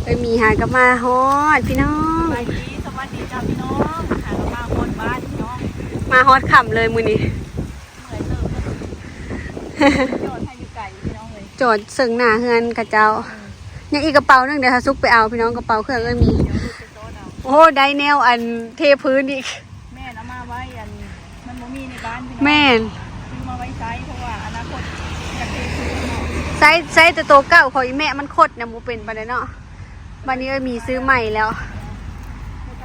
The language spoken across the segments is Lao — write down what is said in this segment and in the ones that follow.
ເອີຍ ມີຫາກໍມາຮອດພີ່ນ້ອງ. ສະບາຍດີ ສະຫວັດດີເຈົ້າພີ່ນ້ອງ ຫາກໍມາຮອດບ້ານພີ່ນ້ອງ ມາຮອດຄ່ຳເລີຍມື້ນີ້ ເມື່ອຍເຕີບ ຈອດໃຫ້ຢູ່ໄກພີ່ນ້ອງເອີຍ ຈອດເຊິ່ງໜ້າເຮືອນເຂົາເຈົ້າ. ອືມ ຍັງອີກກະເປົາໜຶ່ງ ດຽວຖ້າສຸກໄປເອົາພີ່ນ້ອງ ກະເປົາເຄື່ອງເອີຍມີ. ໂອ້ ໄດ້ແນວອັນເທພື້ນອີກ. ແມ່ນ ເອົາມາໄວ້ອັນ ມັນບໍ່ມີໃນບ້ານພີ່ນ້ອງ. ແມ່ນ ຊື້ມາໄວ້ໃຊ້ ເພາະວ່າອະນາຄົດຢາກເທພື້ນເນາະ. ໃຊ້ ໃຊ້ແຕ່ໂຕເກົ່າຂອງອີແມ່ ມັນຄົດນະ ບໍ່ເປັນປານໃດເນາະ. ບັດນີ້ເອີຍມີຊື້ໃໝ່ແລ້ວ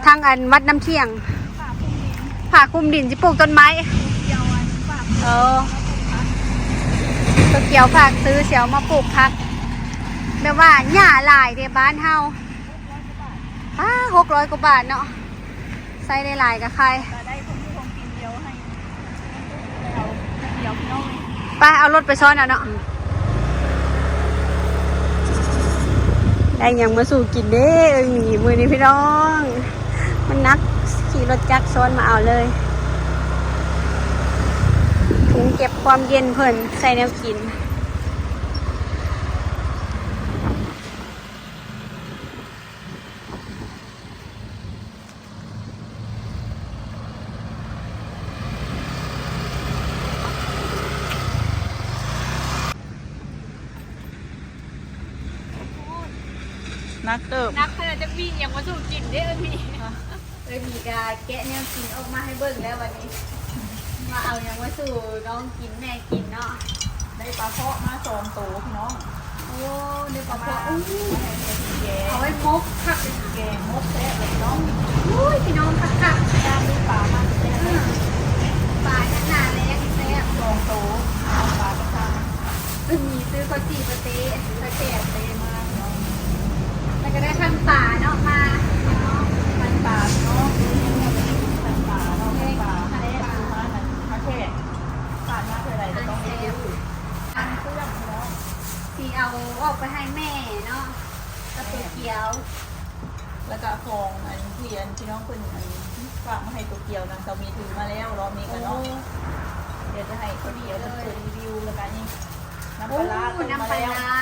ທາງອັນວັດນ້ຳທ່ຽງ ຜ້າຄຸມດິນ ຜ້າຄຸມດິນ ຊິປູກຕົ້ນໄມ້. ເອີ ໂຕກຽວຝາກຊື້ ຊິເອົາມາປູກຜັກ ແບບວ່າຫຍ້າຫຼາຍເດ້ບ້ານເຮົາ. ປ້າ ຫົກຮ້ອຍກວ່າບາດເນາະ ໃຊ້ໄດ້ຫຼາຍກະໄຄ. ໄປເອົາລົດໄປຊ້ອນເອົາເນາະ. ໄດ້ຫຍັງມາສູ່ກິນເດ້ ເອີຍມີ ມື້ນີ້ພີ່ນ້ອງ ມັນໜັກ ຂີ່ລົດຈັກຊ້ອນມາເອົາເລີຍ. ຖົງເກັບຄວາມເຢັນເພິ່ນໃສ່ແນວກິນ. ໜັກເຕີບ ໜັກຂະໜາດ. ຈັກມີຫຍັງມາສູ່ກິນເດ້ ເອີຍມີ ເອີຍມີກະແກະແນວກິນອອກມາໃຫ້ເບິ່ງແລ້ວ ບັດນີ້ມາເອົາຫຍັງມາສູ່ນ້ອງກິນ ແມ່ກິນເນາະ. ໄດ້ປາເພາະມາສອງໂຕພີ່ນ້ອງ. ໂອ້ ໄດ້ປາເພາະ ເອົາໄວ້ໝົກຄັກ ແກງໝົກແຊບເລີຍພີ່ນ້ອງ. ໂອ້ຍ ພີ່ນ້ອງ ຄັກໆ ຍ່າງມີປາມາແຊບ ເອີ ປາຫຍັງໜ້າແລງແຊບ ສອງໂຕ ເອົາປາໄປຊາ. ເອີຍມີຊື້ເຂົ້າຈີ່ປາເຕ້ ໄຂ່ແປດເຕ້ມາພີ່ນ້ອງ ແລ້ວກໍໄດ້ພັນປາເນາະ ມາເນາະ ພັນປາເນາະ ພັນປາເນາະ ພັນປາ ພັນປາ ພັນປາ ພັນແຂກ ຜ່ານມາເທື່ອໃດກໍຕ້ອງໄດ້ຊື້ ພັນເຄື່ອງເນາະ ຊິເອົາອອກໄປໃຫ້ແມ່ເນາະ ກັບໂຕກຽວ ແລ້ວກໍຂອງອັນທີ່ອັນພີ່ນ້ອງເພິ່ນອັນຝາກມາໃຫ້ໂຕກຽວນຳ ສາມີຖືມາແລ້ວ ລອບນີ້ກໍເນາະ. ໂອ້ ດຽວຈະໃຫ້ໂຕກຽວເພິ່ນເປີດຣີວິວ ແລ້ວກໍນີ້ ນ້ຳປາຮ້າ ໂອ້ ນ້ຳປາຮ້າ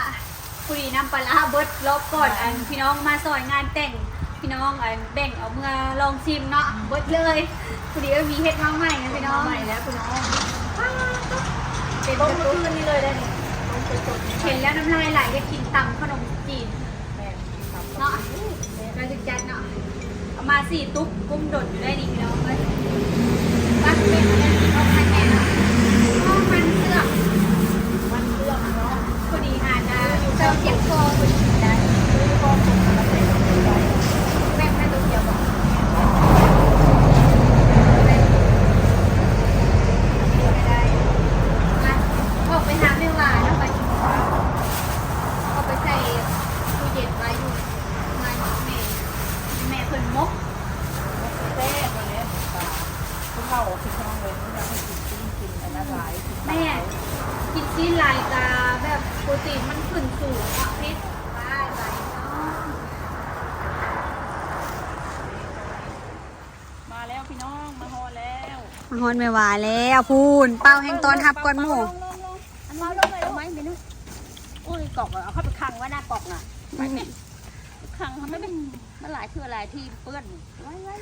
ພໍດີນ້ຳປາຮ້າເບິດ ລອບກ່ອນ ອັນພີ່ນ້ອງມາຊ່ອຍງານແຕ່ງ ພີ່ນ້ອງ ອັນແບ່ງເອົາເມືອລອງຊີມເນາະ ອືມ ເບິດເລີຍ. ພໍດີເອີຍມີເຮັດມາໃໝ່ນະພີ່ນ້ອງ ເຮັດມາໃໝ່ແລ້ວພີ່ນ້ອງ ເຕັມ ຕົ້ມເມື່ອຄືນນີ້ເລີຍໄດ໋ນີ້ ຕົ້ມສົດໆ ເຫັນແລ້ວນ້ຳລາຍໄຫຼ ຢາກກິນຕຳຂະໜົມຈີນ ແມ່ນ ເນາະ ແມ່ນ ກໍຈະຈັດເນາະ ເອົາມາສີ່ຕຸກ ກຸ້ມດົນຢູ່ໄດ໋ນີ້ພີ່ນ້ອງເອີຍ. ປັກເປັນອັນນັ້ນອອກມາແທນເນາະ ມັນເຄື່ອງ ມັນເຄື່ອງເນາະ ພໍດີຫານະ ເຈົ້າເຈັບຄໍພໍດີໄດ໋ ແບບໃຫ້ໂຕກຽວບໍ່ ໄດ້ ອອກໄປຫາແມ່ຫວານເນາະ ໄປ ເອົາໄປໃສ່ຕູ້ເຢັນໄວ້ຢູ່ເຮືອນແມ່ ແມ່ເພິ່ນໝົກ ໝົກແຊບໆ ເລີຍ ຜູ້ເຖົ້າ ພີ່ນ້ອງເອີຍ ຢາກໃຫ້ກິນຊີ້ນ ກິນອັນນັ້ນຫຼາຍ ກິນປາຫຼາຍ ແມ່ ກິນຊີ້ນຫຼາຍກະແບບໂປຣຕີນມັນຂຶ້ນສູງເນາະ ພິດ ໄປ ໄປເນາະ. ມາແລ້ວພີ່ນ້ອງ ມາຮອດແລ້ວ ມາຮອດແມ່ຫວາແລ້ວ ພຸ້ນ ເປົ່າແຮງຕ້ອນຮັບກ່ອນໝູ່ ເປົ່າລົງ ເປົ່າລົງ ເປົ່າລົງ ເອົາໄມ້ໄປເນາະ. ໂອ້ຍ ກອກ ເອົາເຂົ້າໄປຂັງໄວ້ໜ້າກອກນະ ອືມ ຂັງໃຫ້ມັນ ມັນຫຼາຍເທື່ອຫຼາຍທີເປື້ອນ ໄວ້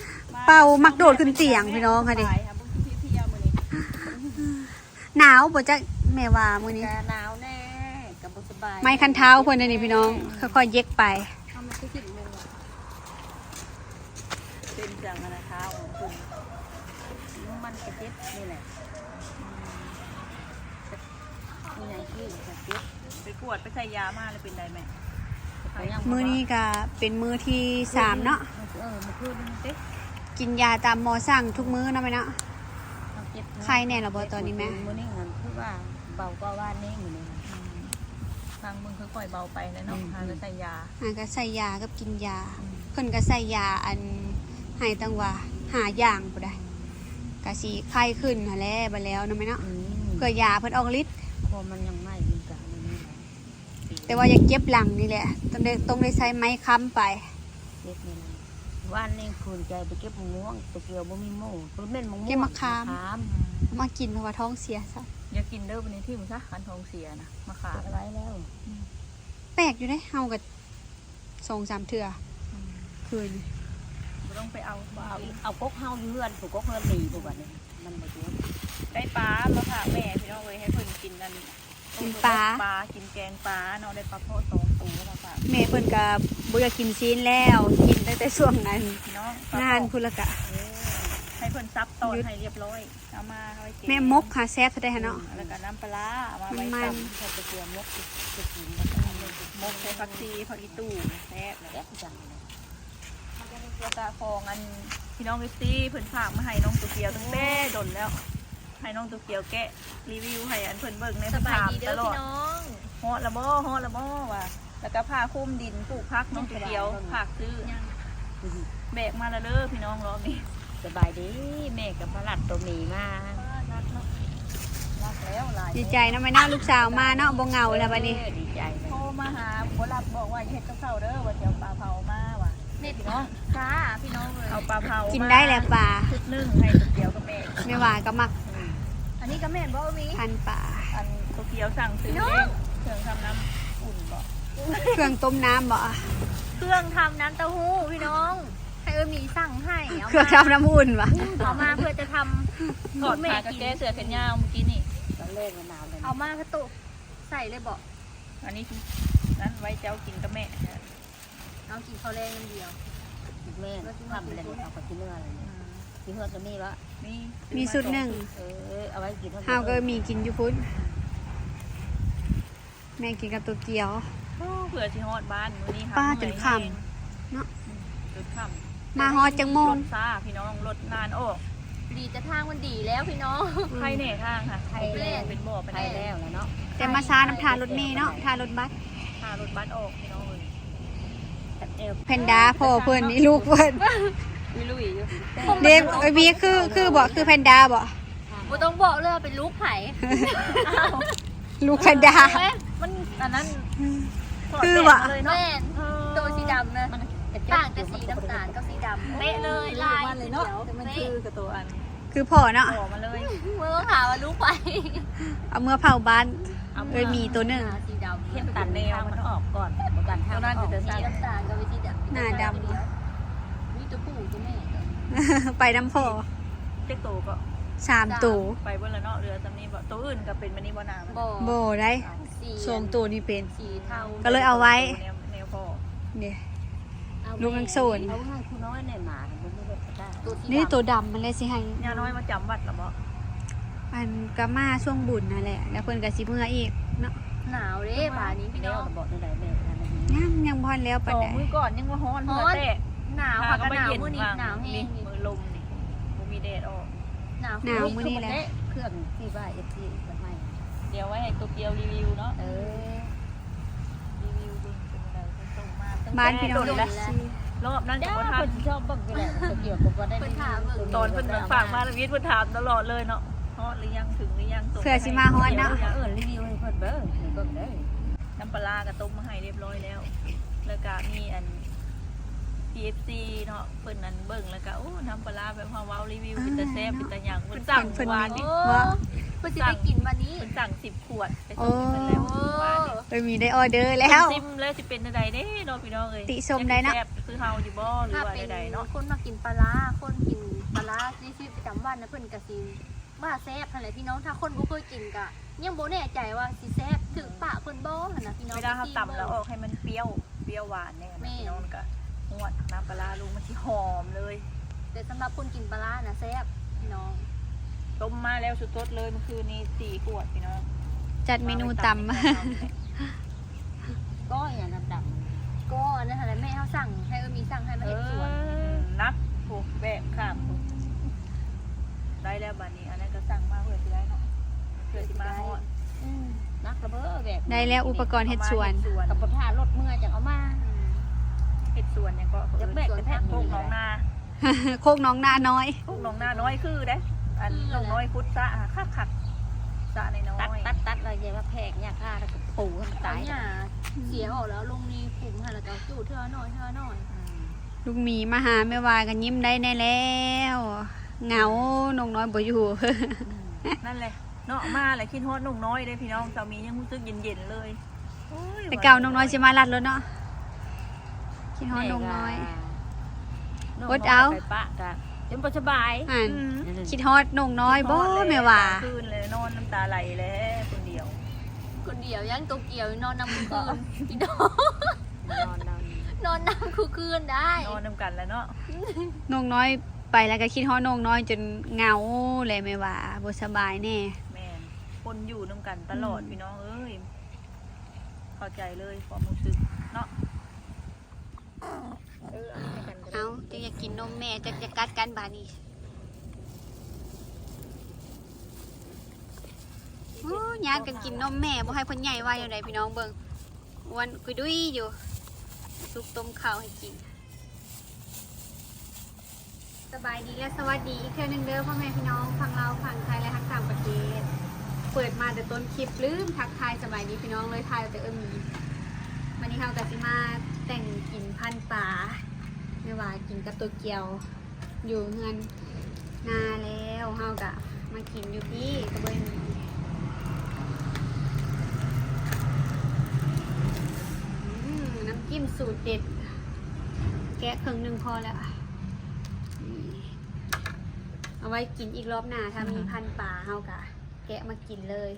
ໆ ເປົ່າມັກໂດດຂຶ້ນຕຽງພີ່ນ້ອງ ຫາເດ້ ຫາເບິ່ງເພຍໆ ມື້ນີ້ ໜາວບໍ່ຈັກແມ່ຫວາມື້ນີ້ ກະໜາວແນ່ ກະບໍ່ສະບາຍ ໄມ້ຄັນເທົ້າເພິ່ນເດ້ນີ້ພີ່ນ້ອງ ຄ່ອຍໆເຢັກໄປ ເອົາມັນຄືກິນໝູ່ ເປັນຈັ່ງຫັ້ນນະ ເທົ້າຂອງເພິ່ນ ມັນກະເຈັບນີ້ແຫຼະ ອືມ ມີຫຍັງທີ່ກະເຈັບ ໄປກວດໄປໃສ່ຢາມາແລ້ວເປັນໃດແມ່? ມື້ນີ້ກະເປັນມື້ທີສາມເນາະ ເອີ ມື້ຄືນນີ້ຕິ ກິນຢາຕາມໝໍສັ່ງທຸກມື້ເນາະແມ່ເນາະ ເຮົາເຈັບ ໄຄແນ່ລະບໍ່ຕອນນີ້ແມ່? ມື້ນີ້ຫັ້ນຄືວ່າເບົາກວ່າວານນີ້ມື້ນີ້ ອືມ ຟັງເບິ່ງຄ່ອຍໆເບົາໄປແຫຼະເນາະ ອືມ ຫາກໍໃສ່ຢາ ຫາກໍໃສ່ຢາກັບກິນຢາ ອືມ ເພິ່ນກໍໃສ່ຢາອັນ ໃຫ້ຕັ້ງວ່າຫ້າຢ່າງພຸ້ນໃດ໋ ກະຊິໄຄຂຶ້ນຫັ້ນແຫຼະ ບັດແລ້ວເນາະແມ່ເນາະ ອືມ ເພື່ອຢາເພິ່ນອອກລິດ ເພາະມັນຍັງໃໝ່ ມັນກະອັນນີ້ ແຕ່ວ່າຢາກເຈັບຫຼັງນີ້ແຫຼະ ຕ້ອງໄດ້ ຕ້ອງໄດ້ໃຊ້ໄມ້ຄ້ຳໄປ ເຈັບນີ້ນະ ວານນີ້ຂືນໃຈໄປເກັບໝາກມ່ວງ ໂຕກຽວບໍ່ມີໝູ່ ເພິ່ນແມ່ນໝາກມ່ວງ ເກັບໝາກຂາມ ມາກິນ ເພາະວ່າທ້ອງເສຍຊະ ຢ່າກິນເດີ ບັດນີ້ຖິ້ມຊະ ຄັນທ້ອງເສຍນະ ໝາກຂາມ ເກັບໄວ້ແລ້ວ ອືມ ແປກຢູ່ເດ້ ເຮົາກໍ ສອງສາມເທື່ອ ອືມ ຄືນ ບໍ່ຕ້ອງໄປເອົາ ບໍ່ເອົາອີກ ເອົາກົກເຮົາຢູ່ເຮືອນ ຜູ້ກົກເຮືອນມີຜູ້ບັດນີ້ ມັນບໍ່ເຈັບ. ໄດ້ປາມາຝາກແມ່ພີ່ນ້ອງເອີຍ ໃຫ້ເພິ່ນກິນອັນ ກິນປາ ກິນແກງປາເນາະ ໄດ້ປາເພາະສອງໂຕມາຝາກ. ແມ່ເພິ່ນກໍບໍ່ຢາກກິນຊີ້ນແລ້ວ ກິນຕັ້ງແຕ່ຊ່ວງນັ້ນ ເນາະ ງານພຸ້ນລະກະ ເອີ ໃຫ້ເພິ່ນສັບຕອນໃຫ້ລຽບລ້ອຍ ເອົາມາໄວ້ແກງ. ແມ່ໝົກຫາແຊບເທົ່າໃດຫັ້ນເນາະ ອືມ ແລ້ວກໍນ້ຳປາຮ້າ ເອົາມາໄວ້ຕຳ ໃສ່ເກືອໝົກ ໝົກໃສ່ຜັກຊີ ຜັກອີ່ຕູ່ ແຊບ ແຊບຄືກັນ. ແລ້ວກະຂອງອັນ ພີ່ນ້ອງເອັຟຊີ ເພິ່ນຝາກມາໃຫ້ນ້ອງໂຕກຽວຕັ້ງແຕ່ດົນແລ້ວ ໃຫ້ນ້ອງໂຕກຽວແກະຣີວິວໃຫ້ອັນເພິ່ນເບິ່ງແດ່ ເພິ່ນຖາມຕະຫຼອດ ຮອດລະບໍ່ ຮອດລະບໍ່ວ່າ ແລ້ວກະຜ້າຄຸມດິນປູກຜັກ ນ້ອງໂຕກຽວຝາກຊື້ ແບກມາລະເດີພີ່ນ້ອງ ລອບນີ້. ສະບາຍດີ ແມ່ກໍມາລັດໂຕເມມາ ເອີ ນັກເນາະ ນັກແລ້ວຫຼາຍ ດີໃຈເນາະແມ່ເນາະ ລູກສາວມາເນາະ ບໍ່ເຫງົາແລ້ວບັດນີ້ ເອີ ດີໃຈ ໂທມາຫາບໍ່ຮັບ ບອກວ່າເຮັດກັບເຂົາເດີ ວ່າຊິເອົາປາເຜົາມາວ່າ ເນັດພີ່ນ້ອງ ຈ້າ ພີ່ນ້ອງເອີຍ ເອົາປາເຜົາ ກິນໄດ້ແຫຼະປາ ຊຸດໜຶ່ງໃຫ້ໂຕກຽວກັບແມ່ ແມ່ວ່າກໍມັກ ອືມ ອັນນີ້ກໍແມ່ນບໍ່ມີ ພັນປາ ອັນໂຕກຽວສັ່ງຊື້ເອງ ເຄື່ອງທຳນ້ຳອຸ່ນບໍ ເຄື່ອງຕົ້ມນ້ຳບໍ ເຄື່ອງທຳນ້ຳເຕົ້າຫູ້ພີ່ນ້ອງ ໃຫ້ເອີມີສັ່ງໃຫ້ ເອົາ ເຄື່ອງທຳນ້ຳອຸ່ນຫວາ ເອົາມາເພື່ອຈະທຳ ຖອດຜ້າກະແກະເສື້ອແຂນຍາວມື້ກີ້ນີ້ ຕອນແລກມັນໜາວເລີຍ ເອົາມາກະໂຕະໃສ່ເລີຍບໍ ອັນນີ້ນັ້ນໄວ້ເຈົ້າກິນກັບແມ່ ເອົາກິນເຂົ້າແລງຢ່າງດຽວ ແມ່ນ ຄ່ຳແລ້ວເຮົາກໍຊິເມືອແລ້ວນີ້ ອືມ ຊິເມືອກໍມີບໍ ມີ ມີຊຸດໜຶ່ງ ເອີ ເອົາໄວ້ກິນ ເຮົາກໍມີກິນຢູ່ພຸ້ນ ແມ່ກິນກັບໂຕກຽວ ໂອ້ ເພື່ອຊິຮອດບ້ານມື້ນີ້ ປາຈົນຄ່ຳເນາະ ອືມ ຈົນຄ່ຳ ມາຮອດຈັກໂມງ ລົດຊ້າພີ່ນ້ອງ ລົດນານອອກ ດີແຕ່ທາງມັນດີແລ້ວພີ່ນ້ອງ ອືມ ໄຄແນ່ທາງຫະ ໄຄແລ້ວ ເປັນບໍ່ ໄຄແລ້ວລະເນາະ ແຕ່ມາຊ້ານຳທ່າລົດເມເນາະ ທ່າລົດບັສ ທ່າລົດບັສອອກພີ່ນ້ອງເອີຍ ແພນດາພໍ່ເພິ່ນ ອີລູກເພິ່ນ ອີລຸຍຢູ່ ເດ້ ເອີຍ ມີ ຄື ຄືບໍ ຄືແພນດາບໍ ບໍ່ຕ້ອງບອກເລີຍວ່າເປັນລູກໃຜ ອ້າວ ລູກແພນດາ ໂອ້ຍ ມັນອັນນັ້ນ ຄືວ່າ ແມ່ນ ເອີ ໂຕສີດຳນະ ມັນຕ່າງແຕ່ສີນ້ຳຕານກັບສີດຳ ເປະເລີຍ ລາຍຄືດຽວ ແຕ່ມັນຄືກັບໂຕອັນ ຄືພໍ່ເນາະ ພໍ່ມາເລີຍ ເມືອຫາວ່າລູກໃຜ ເອົາເມືອເຜົາບ້ານ ເອີຍ ມີໂຕໜຶ່ງ ສີດຳ ເຮັດຕັດແນວມັນອອກກ່ອນ ບໍ່ຕັດທາງມັນອອກ ສີນ້ຳຕານກັບສີດຳ ໜ້າດຳ ມີໂຕຜູ້ໂຕແມ່ ໄປນຳພໍ່ ຈັກໂຕກໍ ສາມໂຕ ໄປເບິດລະເນາະ ເຫຼືອສ່ຳນີ້ບໍ ໂຕອື່ນກໍເປັນແບບນີ້ບໍ່ ໜາມັນ ບໍ່ ບໍ່ໄດ້ ສອງໂຕນີ້ເປັນ ສີເທົາ ກໍເລີຍເອົາໄວ້ ແນວ ແນວພໍ່ ເດ້ ລູກຍັງໂສນ ເອົາໃຫ້ຜູ້ນ້ອຍແດ່ ໝາມັນບໍ່ມີລົດສະຕາ ນີ້ໂຕດຳມັນແຫຼະຊິໃຫ້ ຍ່ານ້ອຍມາຈຳວັດລະບໍ ອັນກໍມາຊ່ວງບຸນຫັ້ນແຫຼະ ແລ້ວເພິ່ນກໍຊິເມືອອີກເນາະ ໜາວເດ້ບາດນີ້ພີ່ນ້ອງ ແລ້ວລະບໍ ແນວໃດແມ່ ຍັງ ຍັງບໍ່ທັນແລ້ວປານໃດ ສອງມື້ກ່ອນຍັງວ່າຮ້ອນ ຮ້ອນ ເຫື່ອແຕກ ໜາວ ຫາກໍມາເຢັນ ມື້ນີ້ໜາວແຮງ ມື້ລົມນີ້ ບໍ່ມີແດດອອກ ໜາວ ໜາວມື້ນີ້ແຫຼະ ເຄື່ອງທີ່ວ່າເອັຟຊີກໍໃຫ້ ດຽວໄວ້ໃຫ້ໂຕກຽວຣີວິວເນາະ ເອີ ຣີວິວເບິ່ງເປັນຈັ່ງໃດ ເພິ່ນສົ່ງມາຕັ້ງແຕ່ດົນແລ້ວ ຮອບນັ້ນກໍບໍ່ທັນ ເພິ່ນຊອບເບິ່ງຢູ່ແລ້ວ ໂຕກຽວກໍບໍ່ໄດ້ ເພິ່ນຖາມເບິ່ງ ຕອນເພິ່ນຝາກມາທຳອິດເພິ່ນຖາມຕະຫຼອດເລີຍເນາະ ຮອດຫຼືຍັງ ເຖິງຫຼືຍັງ ສົ່ງ ເພື່ອຊິມາຮອດເນາະ ເອີ ຣີວິວໃຫ້ເພິ່ນເບິ່ງ ເພິ່ນເບິ່ງເດີ ນ້ຳປາຮ້າກໍຕົ້ມມາໃຫ້ລຽບຮ້ອຍແລ້ວ ແລ້ວກໍມີອັນ ພີເອັຟຊີເນາະ ເພິ່ນນັ້ນເບິ່ງແລ້ວກໍ ໂອ້ ນ້ຳປາຮ້າແບບເຮົາເວົ້າຣີວິວ ເອີ ເປັນຕາແຊບ ເນາະ ເປັນຕາຫຍັງ ເພິ່ນສັ່ງ ເພິ່ນ ມື້ວານນີ້ ເພິ່ນ ເພິ່ນຊິໄດ້ກິນວັນນີ້ ເພິ່ນສັ່ງສິບຂວດ ໄປສົ່ງໃຫ້ເພິ່ນແລ້ວ ໂອ້ ມື້ວານນີ້ ເອີຍ ມີໄດ້ອໍເດີແລ້ວ ຊິມແລ້ວຊິເປັນຈັ່ງໃດເດ້ເນາະ ພີ່ນ້ອງເອີຍ ຕິຊົມໄດ້ເນາະ ແຊບຄືເຮົາຢູ່ບໍ່ ຫຼືວ່າແນວໃດເນາະ ຖ້າເປັນຄົນມັກກິນປາຮ້າ ຄົນກິນປາຮ້າໃນຊີວິດປະຈຳວັນນະ ເພິ່ນກໍຊິ ວ່າແຊບຫັ້ນແຫຼະພີ່ນ້ອງ ຖ້າຄົນບໍ່ເຄີຍກິນກະຍັງບໍ່ແນ່ໃຈວ່າຊິແຊບຖືກປາກເພິ່ນບໍ່ຫັ້ນນະພີ່ນ້ອງ ເວລາເຮົາຕຳແລ້ວອອກໃຫ້ມັນປ່ຽວ ປ່ຽວຫວານແນ່ ແມ່ນ ພີ່ນ້ອງ ກະຫວດນ້ຳປາຮ້າລົງ ມັນຊິຫອມເລີຍ ແຕ່ສຳລັບຄົນກິນປາຮ້ານະແຊບພີ່ນ້ອງ ຕົ້ມມາແລ້ວສົດໆເລີຍ ມື້ຄືນນີ້ສີ່ຂວດພີ່ນ້ອງ ຈັດເມນູຕຳ ກໍອີຫຍັງດຳໆ ກໍອັນນັ້ນຫັ້ນແຫຼະ ແມ່ເຮົາສັ່ງ ໃຫ້ເອີມີສັ່ງໃຫ້ມາເຮັດສວນ ເອີ ໜັກພຸ້ນ ແບກຂ້າມພຸ້ນ ໄດ້ແລ້ວບາດນີ້ ອັນນັ້ນກໍສັ່ງມາເພື່ອຊິໄດ້ເນາະ ເພື່ອຊິມາຮອດ ອືມ ໜັກລະເບີແບກ ໄດ້ແລ້ວອຸປະກອນເຮັດສວນ ເອົາມາເຮັດສວນ ກໍບໍ່ຖ້າລົດເມືອຈັ່ງເອົາມາ ອືມ ເຮັດສວນຫຍັງກໍ ຢາກແບກແຕ່ແພກ ໂຄກໜອງນາ ໂຄກໜອງນານ້ອຍ ໂຄກໜອງນານ້ອຍຄືເດ້ ອັນ ຄື ໜອງນ້ອຍຂຸດສະຄັກໆ ສະນ້ອຍໆ ຕັດ ຕັດໆ ແລ້ວຢ່າວ່າແພກຫຍ້າຄ່າ ແລ້ວກໍປູໃຫ້ມັນຕາຍ ເອົາຫຍ້າເສຍອອກແລ້ວລົງໃນຂຸມຫັ້ນ ແລ້ວກໍຈູດເທື່ອໜ້ອຍເທື່ອໜ້ອຍ ອືມ ລູກໝີມາຫາແມ່ວ່າກໍຍິ້ມໄດ້ແນ່ແລ້ວ ເຫງົາ ອືມ ນົກນ້ອຍບໍ່ຢູ່ ອືມ ນັ້ນແຫຼະເນາະ ມາແລ້ວຄິດຮອດນົກນ້ອຍເດ້ພີ່ນ້ອງ ສາມີຍັງຮູ້ສຶກເຢັນໆເລີຍ ໂອ້ຍ ແຕ່ເກົ່ານົກນ້ອຍຊິມາລັດໂລດເນາະ ຄິດຮອດນ້ອງນ້ອຍ ແມ່ກໍ ອົດເອົາ ນ້ອງນ້ຍໄປປະກະຈົນບໍ່ສະບາຍ ອັນ ອືມ ຄິດຮອດນ້ອງນ້ອຍບໍ່ ຄິດຮອດແລ້ວ ແມ່ວ່າ ກາງຄືນແລ້ວ ນອນນ້ຳຕາໄຫຼແລ້ວ ຄົນດຽວ ຄົນດຽວ ຍັງໂຕກຽວນອນນຳ ຄືນ ພີ່ນ້ອງ ນອນນຳ ນອນນຳ ຄືນໄດ້ ນອນນຳກັນແລ້ວເນາະ ນ້ອງນ້ອຍໄປແລ້ວກໍຄິດຮອດນ້ອງນ້ອຍຈົນເຫງົາແຫຼະ ແມ່ວ່າບໍ່ສະບາຍແດ່ ແມ່ນ ຄົນຢູ່ນຳກັນຕະຫຼອດ ອືມ ພີ່ນ້ອງເອີຍ ເຂົ້າໃຈເລີຍຄວາມຮູ້ສຶກເນາະ ເອີ ເອົາໃຫ້ກັນກໍໄດ້ ເອົາ ຈັກຢາກກິນນົມແມ່ ຈັກຢາກກັດກັນບາດນີ້ ໂອ້ ຍາດກັນກິນນົມແມ່ ບໍ່ໃຫ້ເພິ່ນໃຫຍ່ໄວແນວໃດ ພີ່ນ້ອງເບິ່ງ ອ້ວນກຸຍດຸຍຢູ່ ສຸກຕົ້ມເຂົ້າໃຫ້ກິນ. ສະບາຍດີ ແລະ ສະຫວັດດີອີກເທື່ອໜຶ່ງເດີ ພໍ່ແມ່ພີ່ນ້ອງຝັ່ງລາວ ຝັ່ງໄທ ແລະ ທັງຕ່າງປະເທດ. ເປີດມາແຕ່ຕົ້ນຄລິບ ລືມທັກທາຍສະບາຍດີພີ່ນ້ອງເລີຍ ຖ່າຍແຕ່ເອື້ອຍໝີ. ວັນນີ້ເຮົາກໍຊິມາແຕ່ງກິນພັນປາ ແມ່ວ່າກິນກັບໂຕກຽວ ຢູ່ເຮືອນນາແລ້ວ ເຮົາກໍມາກິນຢູ່ພີ້ກັບເອື້ອຍໝີ. ອືມ ນ້ຳຈິ້ມສູດເດັດ ແກະເຄິ່ງໜຶ່ງພໍແລ້ວ ເອົາໄວ້ກິນອີກລອບໜ້າ ຖ້າມີ ອືຮຶ ພັນປາເຮົາກະແກະມາກິນເລີຍ.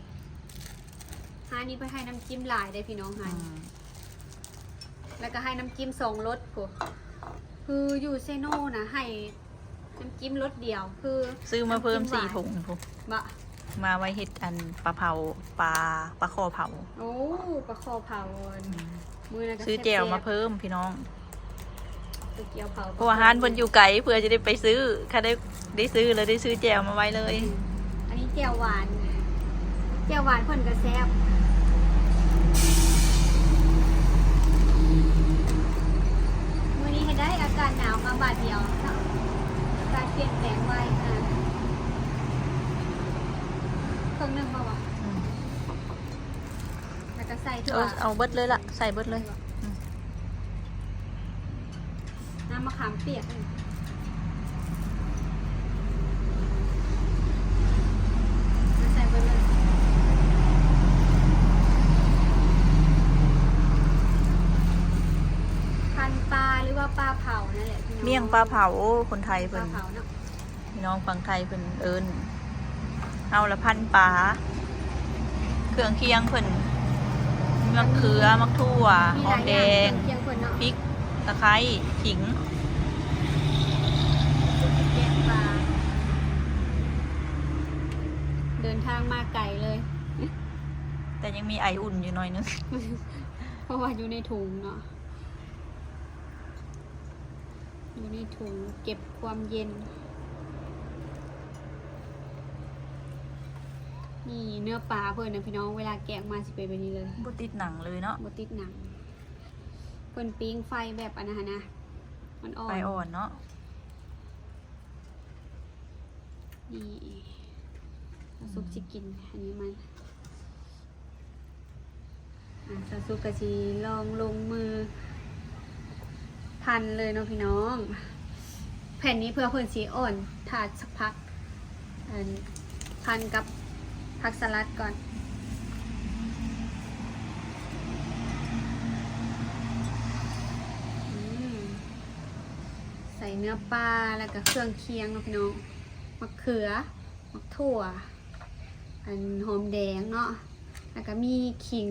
ຮ້ານນີ້ເພິ່ນໃຫ້ນ້ຳຈິ້ມຫຼາຍເດ້ພີ່ນ້ອງ ຮ້ານນີ້ ອືມ ແລ້ວກະໃຫ້ນ້ຳຈິ້ມສອງລົດພຸ້ນ ຄືຢູ່ເຊໂນນະໃຫ້ ນ້ຳຈິ້ມລົດດຽວ ຄື ຊື້ມາເພີ່ມສີ່ຖົງພຸ້ນ ບໍ່ ມາໄວ້ເຮັດອັນປາເຜົາ ປາ ປາຄໍ່ເຜົາ. ໂອ້ ປາຄໍ່ເຜົາ ອືມ ມື້ນັ້ນກໍ ຊື້ແຈ່ວມາເພີ່ມ ແຊບໆ ພີ່ນ້ອງ ໄປກ່ຽວເຂົ້າ ເພາະວ່າຮ້ານເພິ່ນຢູ່ໄກ ເພື່ອຈະໄດ້ໄປຊື້ ຄັນໄດ້ ໄດ້ຊື້ແລ້ວໄດ້ຊື້ແຈ່ວມາໄວ້ເລີຍ. ອືມ ອັນນີ້ແຈ່ວຫວານ ແຈ່ວຫວານເພິ່ນກໍແຊບ. ມື້ນີ້ເຮັດໃດອາກາດໜາວມາບາດດຽວເນາະ ອາກາດປ່ຽນແປງໄວຂະໜາດ ເຄິ່ງໜຶ່ງພໍບໍ່? ອືມ ແລ້ວກໍໃສ່ຖົ່ວ ເອົາ ເອົາເບິດເລີຍລະ ໃສ່ເບິດເລີຍ ອືມ ນ້ຳມະຂາມປຽກ ໃສ່ເບິດເລີຍ ພັນປາ ຫຼືວ່າປາເຜົານັ້ນແຫຼະ ພີ່ນ້ອງ ໝ້ຽງປາເຜົາ ໂອ້ ຄົນໄທເພິ່ນ ໝ້ຽງປາເຜົາເນາະ. ພີ່ນ້ອງຝັ່ງໄທເພິ່ນເອີ້ນເອົາລະພັນປາ ເຄື່ອງຄຽງເພິ່ນ ໝາກເຂືອ ໝາກຖົ່ວ ຫອມແດງ ພິກ ຕະໄຄ ຂີງ ແກງປາ ເດີນທາງມາໄກເລີຍ ແຕ່ຍັງມີໄອອຸ່ນຢູ່ໜ້ອຍໜຶ່ງ ເພາະວ່າຢູ່ໃນຖົງເນາະ. ຢູ່ໃນຖົງເກັບຄວາມເຢັນ. ນີ້ເນື້ອປາເພິ່ນນະພີ່ນ້ອງ ເວລາແກະອອກມາຊິເປັນແບບນີ້ເລີຍ ບໍ່ຕິດໜັງເລີຍເນາະ ບໍ່ຕິດໜັງ. ເພິ່ນປີ້ງໄຟແບບອັນນັ້ນຫັ້ນນະ ອ່ອນໆ ໄຟອ່ອນເນາະ. ນີ້ ສາວສຸກຊິກິນອັນນີ້ມັນ ອາ ສາວສຸກກໍຊິລອງລົງມືພັນເລີຍເນາະພີ່ນ້ອງ. ແຜ່ນນີ້ເພື່ອເພິ່ນຊິອ່ອນ ຖ້າສັກພັກ ອັນ ພັນກັບຜັກສະຫຼັດກ່ອນ. ອືມ ໃສ່ເນື້ອປາ ແລ້ວກະເຄື່ອງຄຽງເນາະພີ່ນ້ອງ ໝາກເຂືອ ໝາກຖົ່ວ ອັນ ຫອມແດງເນາະ ແລ້ວກະມີຂີງ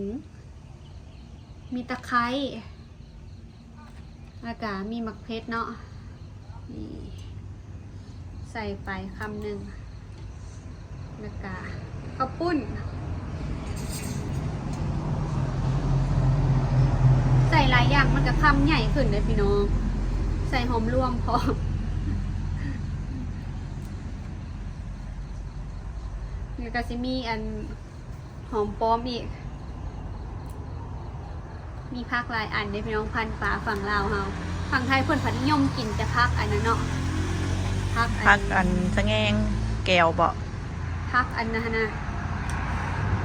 ມີຕະໄຄ ແລ້ວກະມີໝາກເຜັດເນາະ ນີ້ ໃສ່ໄປຄຳໜຶ່ງ ແລ້ວກະເຂົ້າປຸ້ນ ໃສ່ຫຼາຍຢ່າງມັນກະຄຳໃຫຍ່ຂຶ້ນເດ້ພີ່ນ້ອງ ໃສ່ຫອມລວມພ້ອມ ແລ້ວກະຊິມີອັນ ຫອມປ້ອມອີກ ມີຜັກຫຼາຍອັນເດ້ພີ່ນ້ອງ ພັນປາຝັ່ງລາວເຮົາ. ຝັ່ງໄທເພິ່ນພັດນິຍົມກິນແຕ່ຜັກອັນນັ້ນເນາະ ຜັກອັນ ຜັກອັນສະແງງແກ້ວບໍ? ຜັກອັນນັ້ນຫັ້ນນະ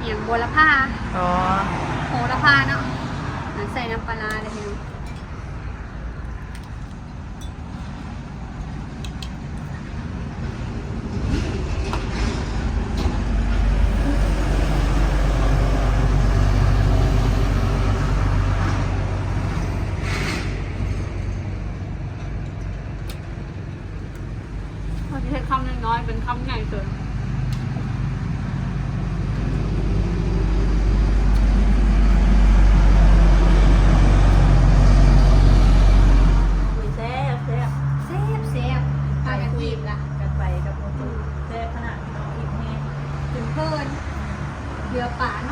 ອີຫຍັງ ບົວລະພາ ອໍ ໂຫລະພາເນາະ ໃສ່ນ້ຳປາຮ້າເດ້ພີ່ນ້ອງ. ເ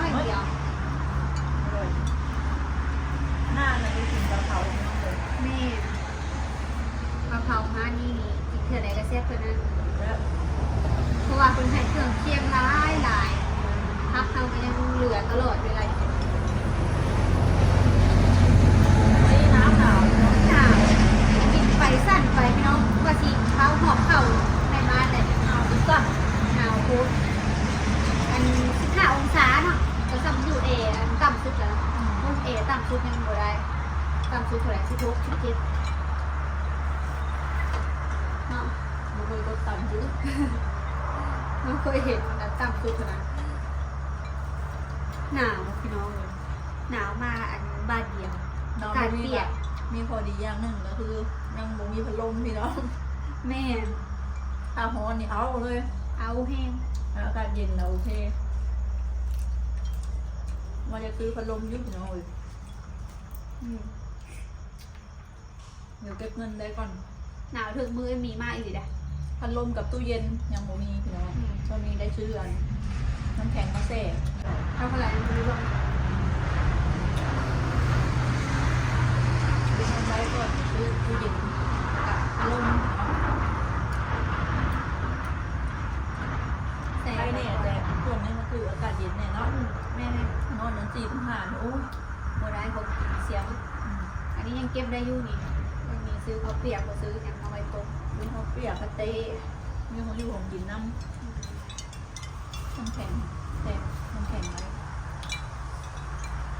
ໜ້ອຍດຽວ ອະລ່ອຍ. ຮ້ານນັ້ນໄປກິນປາເຜົາພີ່ນ້ອງເອີຍ. ແມ່ນ ປາເຜົາຮ້ານນີ້ນີ້ ກິນເທື່ອໃດກໍແຊບເທື່ອນັ້ນ ເພາະວ່າເພິ່ນໃຫ້ເຄື່ອງຄຽງຫຼາຍໆ ຜັກເຮົາກໍຍັງເຫຼືອຕະຫຼອດເວລາກິນ. ໜາວ ໜາວ ບິນໄປສັ່ນໄປພີ່ນ້ອງ ວ່າຊິເຂົ້າ ຫອບເຂົ້າໃນບ້ານແຫຼະ ໜາວໂພດ ໜາວໂພດ. ອັນ ສິບຫ້າອົງສາເນາະ ກໍສ່ຳຢູ່ແອ ອັນ ຕ່ຳສຸດແລ້ວເນາະ. ອືມ ໂອ້ຍ ແອຕ່ຳສຸດຍັງບໍ່ໄດ້ ຕ່ຳສຸດເທົ່າໃດ ສິບຫົກ ສິບເຈັດເນາະ. ບໍ່ເຄີຍລົດຕ່ຳສຸດ ບໍ່ເຄີຍເຫັນອັນຕ່ຳສຸດເທົ່ານັ້ນ. ໜາວພີ່ນ້ອງເອີຍ ໜາວມາອັນບາດດຽວ ອາກາດປ່ຽກ. ມີຂໍ້ດີຢ່າງໜຶ່ງກໍຄືຍັງບໍ່ມີພັດລົມພີ່ນ້ອງ. ແມ່ນ ຖ້າຮ້ອນນີ້ເອົາເລີຍ ເອົາແຮງ. ອາກາດເຢັນລະໂອເຄ ວ່າຈະຊື້ພັດລົມຢູ່ພີ່ນ້ອງເອີຍ. ອືມ ດຽວເກັບເງິນໄດ້ກ່ອນ. ໜາວຖືກມືເອັມມີມາອີ່ຫຼີເດ້. ພັດລົມກັບຕູ້ເຢັນຍັງບໍ່ມີພີ່ນ້ອງ. ອືມ ຊ່ວງນີ້ໄດ້ຊື້ອັນນ້ຳແຂງມາແຊ່. ເອົາເທົ່າໃດ? ບໍ່ໄດ້ບອກ. ເກັບເງິນໄວ້ກ່ອນ ຊື້ຕູ້ເຢັນກັບພັດລົມ. ໃສ່ໄດ້ແນ່ ແຕ່ຊ່ວງນີ້ມັນຄືອາກາດເຢັນແນ່ເນາະ. ອືມ ແມ່ນໆ ນອນນັ້ນສີ່ພັນຫ້າ ໂອ້ຍ ບໍ່ໄດ້ ເຂົາກິນສຽງ. ອືມ ອັນນີ້ຍັງເກັບໄດ້ຢູ່ນີ້ ຍັງມີຊື້ເຂົ້າປຽກ ບໍ່ຊື້ຫຍັງມາໄວ້ຕົ້ມ. ມີເຂົ້າປຽກ ກະເຕະ ມີຂອງຢູ່ຂອງກິນນຳ. ອືມ ນ້ຳແຂງ ແຊ່ນ້ຳແຂງໄວ້.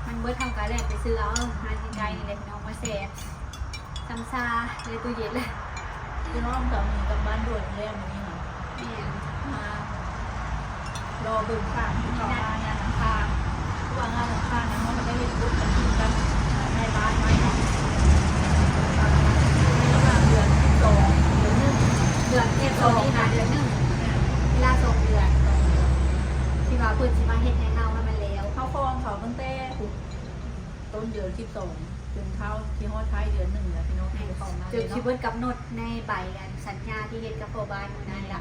ມັນເບິດ ເຮົາກະແລ່ນໄປຊື້ເອົາ ຮ້ານໃກ້ໆນີ້ແຫຼະພີ່ນ້ອງ ມາແຊ່ຊ້ຳຊາໃນຕູ້ເຢັນແຫຼະ. ພີ່ນ້ອງ ສາມີກັບບ້ານດ່ວນແລ້ວມື້ນີ້ນະ. ແມ່ນ ມາ ລໍເບິ່ງສ້າງທີ່ເຂົ້າມາງານອັງຄານ ເພາະວ່າງານອັງຄານນະ ເຮົາກໍໄດ້ເຮັດບຸນກັນ ກັນ ໃນບ້ານໄວ້ເນາະ ໃນລະຫວ່າງເດືອນສິບສອງ ເດືອນໜຶ່ງ ເດືອນສິບສອງ ຫາເດືອນໜຶ່ງ ເວລາສອງເດືອນ ທີ່ວ່າເພິ່ນຊິມາເຮັດໃຫ້ເຮົາໃຫ້ມັນແລ້ວ. ເຮົາຄອງເຂົາຕັ້ງແຕ່ພຸ້ນ ຕົ້ນເດືອນສິບສອງ ຈົນທ້າວຊິຮອດທ້າຍເດືອນໜຶ່ງແລ້ວ ພີ່ນ້ອງ ເຂົ້າມາເລີຍເນາະ. ຈົນຊິເບິດກຳນົດໃນໃບອັນສັນຍາທີ່ເຮັດກັບພໍ່ບ້ານມື້ນັ້ນລະ.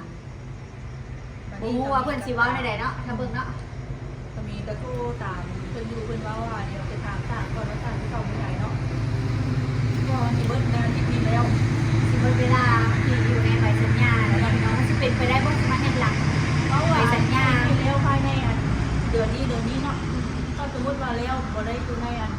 ບໍ່ຮູ້ວ່າເພິ່ນຊິເວົ້າແນວໃດເນາະ ຖ້າເບິ່ງເນາະ. ສາມີກໍໂທຕາມເພິ່ນຢູ່ ເພິ່ນເວົ້າວ່າ ດຽວໄປຖາມສາງກ່ອນວ່າສາງຊິເຂົ້າມື້ໃດເນາະ ເພາະວ່າຊິເບິດໃນອາທິດນີ້ແລ້ວ ຊິເບິດເວລາທີ່ຢູ່ໃນໃບສັນຍາແລ້ວເນາະ. ມັນຊິເປັນໄປໄດ້ບໍ່ ຊິມາເຮັດຫຼັງໃບສັນຍາ ໃຫ້ແລ້ວພາຍໃນອັນເດືອນນີ້ ເດືອນນີ້ເນາະ. ຖ້າສົມມຸດວ່າແລ້ວບໍ່ໄດ້ຢູ່ໃນອັນ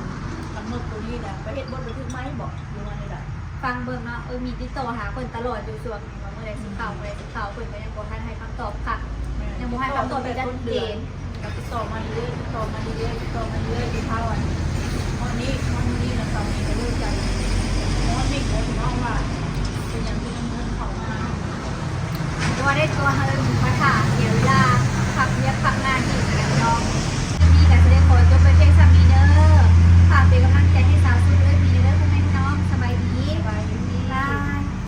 ກຳນົດໂຕນີ້ລະ ໄປເຮັດບົດບັນທຶກໃໝ່ບໍ ຫຼືວ່າແນວໃດ? ຟັງເບິ່ງເນາະ. ເອີ ມີຕິດຕໍ່ຫາເພິ່ນຕະຫຼອດຢູ່ຊ່ວງນີ້ ວ່າມື້ໃດຊິເຂົ້າ ອືມ ມື້ໃດຊິເຂົ້າ ເພິ່ນກໍຍັງບໍ່ທັນໃຫ້ຄຳຕອບຄັກ ແມ່ນ ຍັງບໍ່ໃຫ້ຄຳຕອບ ຕິດຕໍ່ມາເລື້ອຍໆ ຕິດຕໍ່ມາເລື້ອຍໆ ຕິດຕໍ່ມາເລື້ອຍໆ ຈົນເທົ່າອັນຮອດນີ້ ຮອດມື້ນີ້ລະ ເຮົາກໍເລີຍໃຈຮ້ອນນິດແລ້ວພີ່ນ້ອງ ວ່າເປັນຫຍັງຄືຍັງບໍ່ເຂົ້າມາ. ບໍ່ໄດ້ຕົວະ ເຮົາໄດ້ມາຖ້າເສຍເວລາ ພັກວຽກພັກງານອີກແລ້ວເນາະ. ຄລິບນີ້ກໍຊິໄດ້ຂໍຈົບໄປພຽງສ່ຳ